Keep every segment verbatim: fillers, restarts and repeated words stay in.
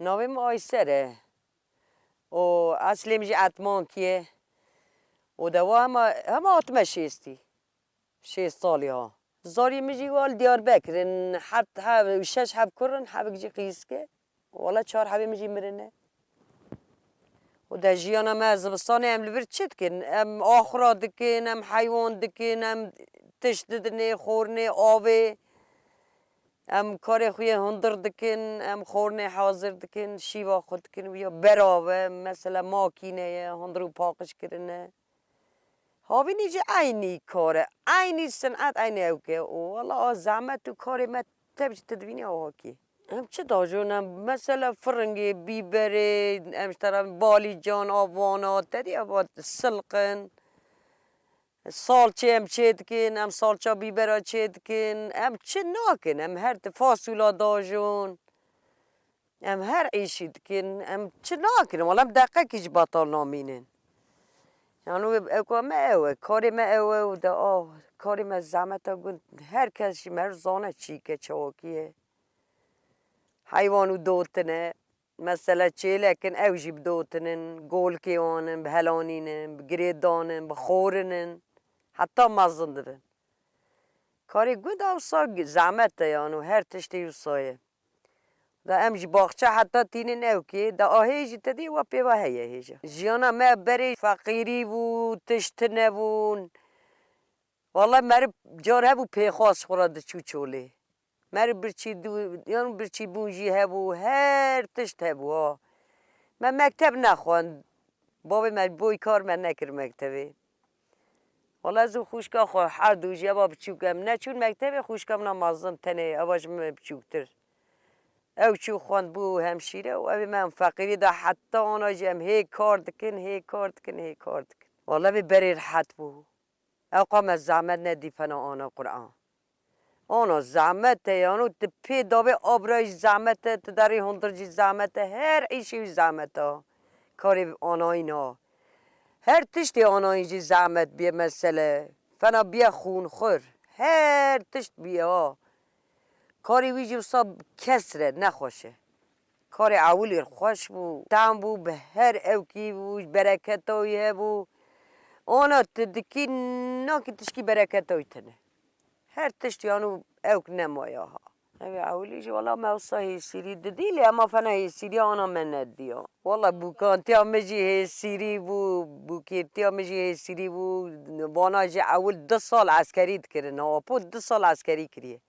Navê min Ayser e. Û eslê min jî Etmankî ye. Û dewa hema, hema hatime şêstî. Şêst salî ha. Zarî min jî wa li Diyarbekir in. Heft, hev, şeş heb kur in, hebik jî qîsk e. Wala çar hebê min jî mirine. Û de jiyana me zivistanê em li vir çi dikin? Em axura dikin, em heywan dikin, em tişt didinê, xornê, avê. Em karê xwe yê hundir dikin, em xornê hazir dikin, şîva xwe dikin, ya berav e, mesela makîne ye, hundir û paqij kirine. Havînî jî eynî kar e, eynî sinet, eynî ewk e. Û wela a zehmet û karê me tev jî tu dibînî a hakî. Em çi dajûn em? Mesela firingê, bîberê, em ji te re balîcan, avana, te dî eva silqin. Salçê em çê dikin, em salça bîbera çê dikin. Em çi nakin, em her ti fasûla dajûn. Em her îşî dikin, em çi nakin, wala em deqekî jî betal namînin. Yani wê, ewka me ew e, karê me ew e û de, ah, karê me zehmeta gund, her kes jî me zane çîke çawakî ye. Heywan û dotine, mesela çêlek in, ew jî bidotinin, golkê wan in, bihelanînin, bi girêdan in, bi xorin in, heta mezin dibin. Karê gund a wisa zehmet e, yani her tiştê wisa ye. Da em ji baxçe heta tînin ewkê, da ahê jî te dî wa pê ve heye hêja. Jiyana me berê feqîrî bû, tişt tine bûn. Wala meriv car hebû pêxwas xwe re diçû çolê. Meriv birçî dû, yan birçî bûn jî hebû, her tişt hebû ha. Me mekteb nexwend. Bavê me boy kar me nekir mektevê. Wala ez û xwişka xwe her du jî eva biçûk em neçûn mektevê, xwişka min a mezin tenê eva ji min biçûktir. Ew çû xwend bû hemşîre û ev ê me em feqîrî de heta ana jî em hê kar dikin, hê kar dikin, hê kar dikin. Wala vê berê rehet bû. Ewqa me zehmet nedî fena ana Qur'an. Ana zehmet e, yano tu pê davê abra jî zehmet e, tu derê hundir jî zehmet e, her îşê wî zehmet e. Karê anayîn a. Her tiştê anayîn jî zehmet bîye mesele. Fena bîye xûnxur. Her tişt bîye ha. Karê wî jî wisa kesr e, nexweş e. Karê ewilî xweş bû, tam bû, bi her ewkî bû, bereketa wî hebû. Ana tu dikî, nakî tişkî bereketa wî tine. Her tişt yano ewk nemaya ha. Ev ewilî jî wela me wisa hêsîrî didî, lê ema fena hêsîriya ana me nediya. Wela bûkantiya min jî hêsîrî bû, bûkêrtiya min jî hêsîrî bû. Vana jî ewil du sal eskerî dikirin, ha, apo du sal eskerî kiriye.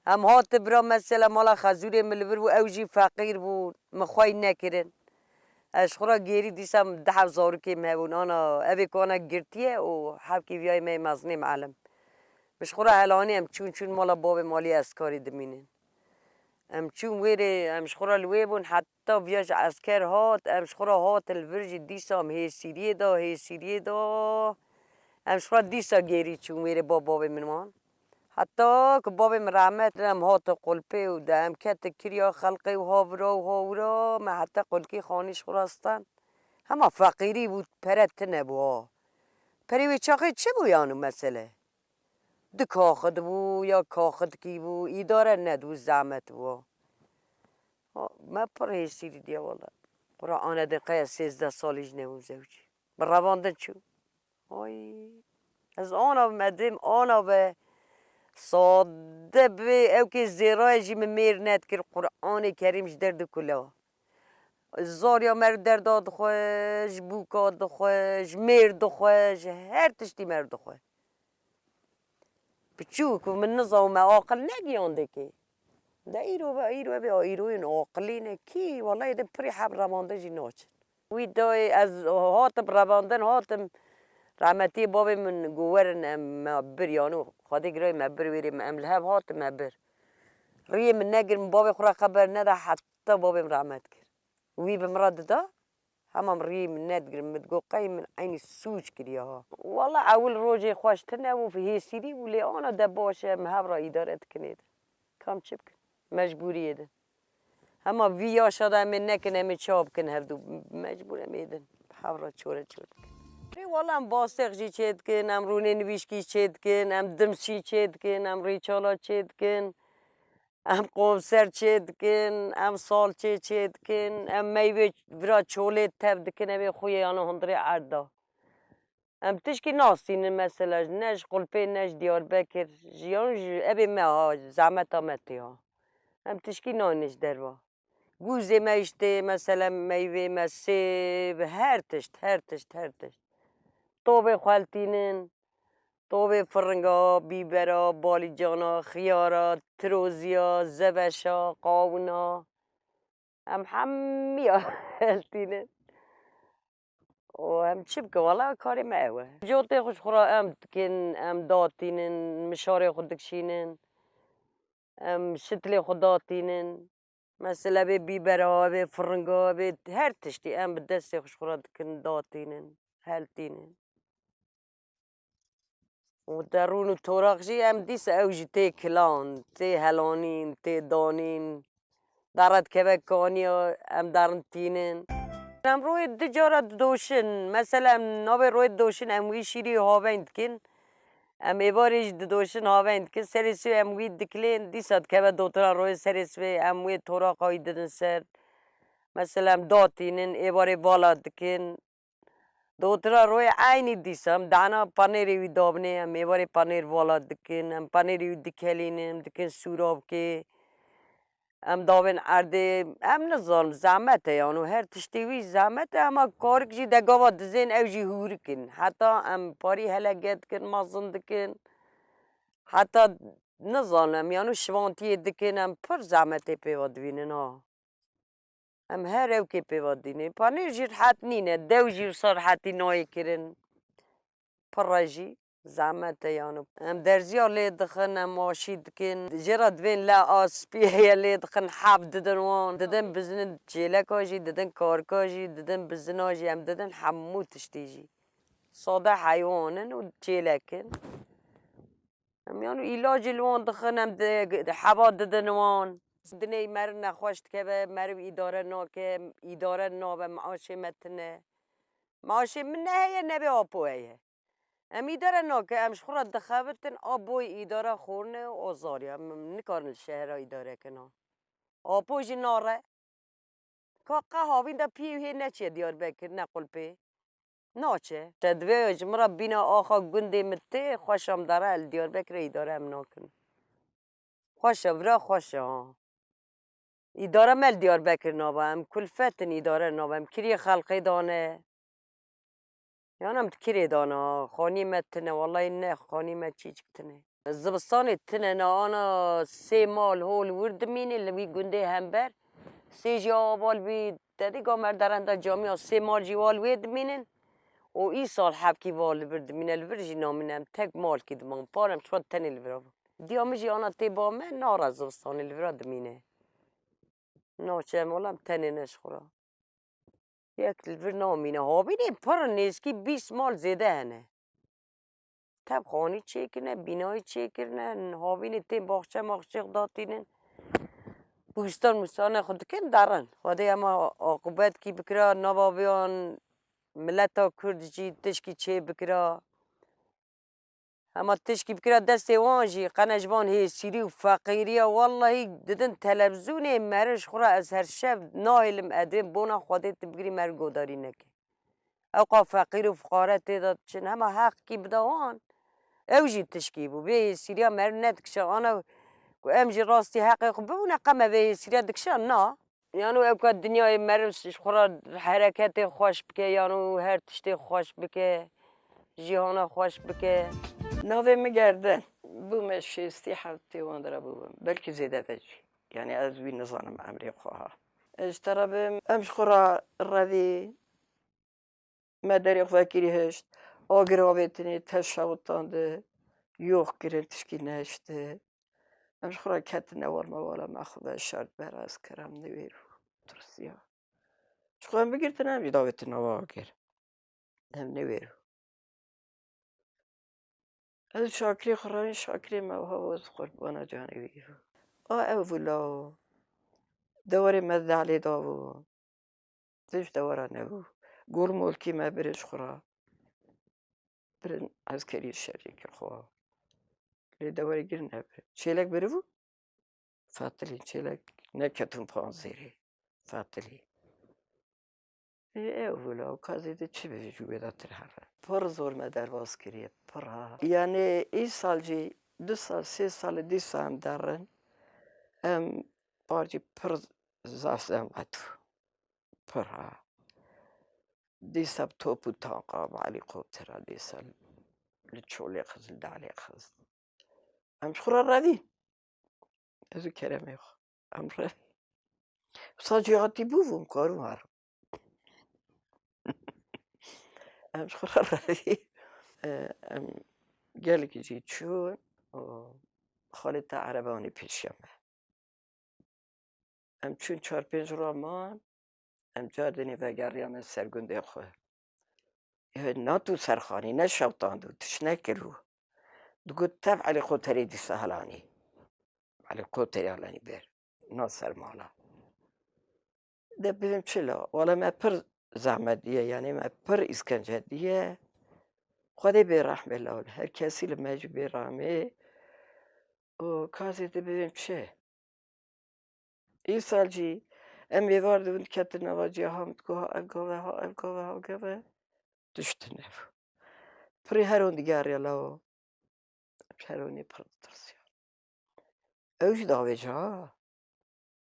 Em hatin bira mesela mala xezûrê min li vir bû, ew jî feqîr bû, min xwey nekirin. Ez ji xwe re gêrî dîsa du heb zarokê min hebûn, ana evê ku ana girtiye û hebkê viyayê me yê mezinê milim. Min ji xwe re helanî em çûn, çûn mala bavê malî eskarî dimînin. Em çûn wêrê, em ji xwe re li wê bûn, heta viya ji esker hat, em ji xwe re hatin li vir jî dîsa em hêsîriyê de, hêsîriyê de. Em ji xwe re dîsa gêrî çûn wêrê ba bavê min wan. Heta ku bavê min rehmet em hate qulpê û de em kete kiriya xelqê û havira û hawira me heta qulkê xanî ji xwe re stand. Hema feqîrî bû, pere tine bû ha. Perê wê çaxê çi bû yano mesele? Du kaxit bû ya kaxitkî bû, îdare nedibû, zehmet bû ha. Ha, me pir hêsîrî diya wela. Qur'ane de qeya sêzdeh salî ji nebûm zewcî. Bi revandin çû. Ay. Ez ana bi me dêm, ana be. Sade bê, ewkê zêrayê jî min mêr nedikir. Qur'anê Kerîm ji derd û kula. Zarya mer derda dixwe, ji bûka dixwe, ji mêr dixwe, ji her tiştî mer dixwe. Piçûk û min nizam me aqil negiyandekê. De îro ve, îro ve, îroyên aqilî ne kî? Wallahî de pirî heb revandin jî naçin. Wî dayê ez hatim revandin, hatim rehmetiyê bavê min got werin em me bir, yano Xwedê girayê me bir wêrê me, em li hev hatin me bir. Riyê min negir, min bavê xwe re xeber neda heta bavê min rehmet kir. Wî bi min re dida, hema min riyê min nedigir, min digot qey min eynî sûc kiriye ha. Wala ewil rojê xweş tine û hêsîrî bû lê ana de baş e, em hev re îdare dikin êdin. Kam çi bikin? Mecbûriyê din. Hema vî yaşa de em ê nekin, em ê çawa bikin hevdû? Mecbûr em ê din. Hev re çore çor dikin. Rê wala em bastêq jî çê dikin, em rûnê nivîşkî çê dikin, em dimşî çê dikin, em rîçala çê dikin. Em konser çê dikin, em salçê çê dikin, em meyvê vira çolê tev dikin, em ê xuyê yana hundirê erd da. Em tişkî nastînin mesela, ne ji Qulpê, ne ji Diyarbekir, ji yan ji evê me ha, zehmeta me tê ha. Em tişkî naynin ji derva. Gûzê me îştê, mesela meyvê me, sêv, her tişt, her tişt, her tişt. Tovê xwe heltînin, tovê firinga, bîbera, balîcana, xiyara, tiroziya, zeveşa, qawina. Em hemiya heltînin. Û em çi bikin? Wela karê me ew e. Cotê xwe ji xwe re em dikin, em datînin, mişarê xwe dikişînin, em şitilê xwe datînin. Mesela vê bîbera, vê firinga, vê her tiştî em bi destê xwe ji xwe re dikin, datînin, heltînin. Û derûn û toraq jî em dîsa ew jî tê kilan, tê helanîn, tê danîn. Dara dikeve kaniya, em darin tînin. Em royê du cara didoşin. Mesela em navê royê didoşin, em wî şîrî haveyn dikin. Em êvarê jî didoşin, haveyn dikin. Serê sibê em wî dikilên, dîsa dikeve dotiran royê serê sibê, em wê toraqa wî didin ser. Mesela em datînin, êvarê vala dikin. Dotira royê eynî dîsa em dana panêrê wî dabinê, em êvarê panêr vala dikin, em panêrê wî dikelînin, em dikin sûravkê. Em davên erdê, em nizanim, zehmet e yan û her tiştê wî zehmet e, ema karik jî de gava dizên ew jî hûrik in. Heta em parî helege dikin, mezin dikin. Heta nizanim, em yan û şivantiyê dikin, em pir zehmetê pêva dibînin ha. Em her ewkê pêva dînê. Panêr jî rihet nîne. Dew jî wisa rihetî nayê kirin. Pire jî zehmet e yan. Em derziya lê dixin, em aşî dikin. Jê re divên le a spî heye lê dixin, heb didin wan. Didin bizinin çêleka jî, didin karika jî, didin bizina jî, em didin hemû tiştê jî. Sade heywan in û çêlek in. Em yan îlacê li wan dixin, em di, heva didin wan. Dinê meriv nexweş dikeve, meriv îdare nake, îdare nabe, maaşê me tune. Maaşê min ne heye, ne bê apo heye. Em îdare nake, em ji xwe re dixebitin, a boy îdare xorne û azar ya. Em nikarin li şehra îdare kena. Apo jî nare. Ka qe havîn de piyê wî hê neçiye Diyarbekir, ne Qulpê. Naçe. Te divê ji min re bîna axa gundê min tê, xweşa min dere, li Diyarbekirê îdare em nakin. Xweşa, vira xweşa ha. Îdare me li Diyarbekir nava, em kulfet in îdare nava, em kiriyê xelqê dane. Yan em di kirê dana, xanî me tine, wellahî ne, xanî me çîçik tine. Zivistanê tine ne, ana sê mal hol wir dimîne li wî gundê hember. Sê jî awa val bî, te dî gamer derenda camiya sê mal jî wal wê dimînin. Û îsal hevkî val li vir dimîne, li vir jî namîne, em tek malkî diman. Par em şiwa tenê li vira. Diya min jî ana tê ba me, nara zivistanê li vira dimîne. Naçe em, wela em tenê ne ji xwe ra. Yek li vir namîne. Havînê pir in, nêzkî bîst mal zêde hene. Tev xanî çêkirine, bînayî çêkirine, havînê tên baxçe maxçe datînin. Bûstan mûstanê xwe dikin, derin. Xwedê ema aqûbetkî bikira, nava vêyan mileta Kurd jî tişkî çê bikira. Hema tişkî bikira destê wan jî, qene ji van hêsîrî û feqîriya, wellahî didin televîzyonê meriv ji xwe re ez her şev nahêlim, edê bona Xwedê tu bigirî meriv godarî neke. Ewqa feqîr û fuqare tê de diçin, hema heqkî bida wan, ew jî tişkî bû. Vê hêsîriya meriv nedikişa, ana ku em jî rastî heqê xwe bibûne, qe me vê hêsîriya dikişa, na. Yano ewka dinyayê meriv ji xwe re hereketê xweş bike, yano her tiştê xweş bike, jîhana xweş bike. Navê min Gerden. Bûme şêstî heftê wan de re bûbim. Belkî zêde ve jî. Yanî ez wî nizanim emrê xwe ha. Ez ji te re bim, em ji xwe re revî, me derê xwe vekirî hişt, agir avêtinê, teşa witandi, yox kirin, tişkî nehişti. Em ji xwe re ketine war, me wala me xwe veşart, beraz kir, em newêr bû, tirsiya. Ji xwe em bigirtin, em jî davêtin nava agir. Em newêr bû. Ez şakirê xwe re, şakirê me wiha bû, ez qurbana canê wî bû. A ev bû lawo. Dewarê me delê dabû. Tişt dewara nebû. Gol molkî me birin ji xwe re. Birin eskerî şerî kir xwe. Lê dewarê gir nebir. Çêlek biribû. Fetilî çêlek neketin panzêrê. Fetilî. Ê, ew wila û ka zêde çi bê ji wê de tir here. Pir zor me derbas kiriye, pir ha. Yanî îsal jî du sal, sê sal dîsa em derin. Em par jî pir zaf zehmet bû. Pir ha. Dîsa bi top û tanka, bi helîkoptera dîsa li çolê xiz, li dalê xiz. Em ji xwe re revîn. Ez û keremê xwe. Em re. Wisa cîhatî bû, bûm, karim herim. Em ji xwe re revî. E, em gelek jî çûn û xalê te erebe anî pêşiya me. Em çûn çar pênc roj man, em cardinê vegeriyane ser gundê xwe. Ê, nat û serxanî neşewtand û tişt nekir û digot, tev Elî Qoterê dîsa helanî. Elî Qoterê helanî ber. Na ser mala. De bibim çi la? Wala me pir zehmet diye, yanî me pir îskence diye. Xwedê bê rehmê la, her kesî li me jî bê rehmê. Û ka zêde bibim çi? Îsal jî em êvar dibin diketin nava cî, ha min digot, ha ev gave, ha ev gave, ha gave. Tişt nebû. Pirî her hûn digeriya lawo. Em ji her hûnê pir ditirsiyan. Ew jî davêje ha.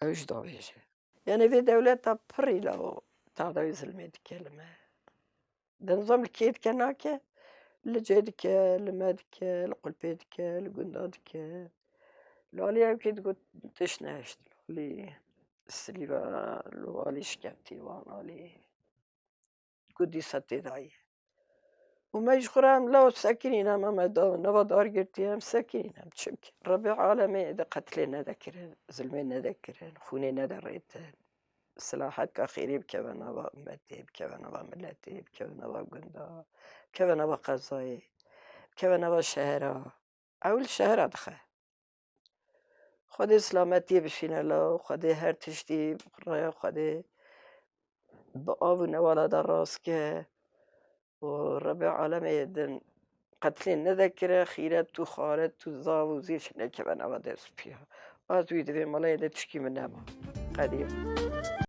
Ew jî davêje. Yanî vê dewleta pirî lawo tadawî zilmê dike li me. Demzam li kê dike nake, li cê dike, li me dike, li qulpê dike, li gunda dike. Li alî ew kê digot tişt nehişt. Li alî silî ve, li alî şiketî van alî. Ku dîsa tê dayî. Û me ji xwe re em law sekinîn em, em da, nava dar girtî em sekinîn em. Çimkî Rebê alemê de qetlê nedekirin, zilmê nedekirin, xûnê nederêtin. Silahetka xêrê bikeve nava ummetê, bikeve nava miletê, bikeve nava gunda, bikeve nava qezayê, bikeve nava şehera. Ew li şehera dixe. Xwedê silametiyê bişîne law, Xwedê her tiştî raya Xwedê bi av û newala de rast ke û Rebê alemê din qetlê nedekire, xîret û xaret û zav û zîv nekeve nava dest û piya. Ez wî di vê malayê de tişkî min nema. Qedî.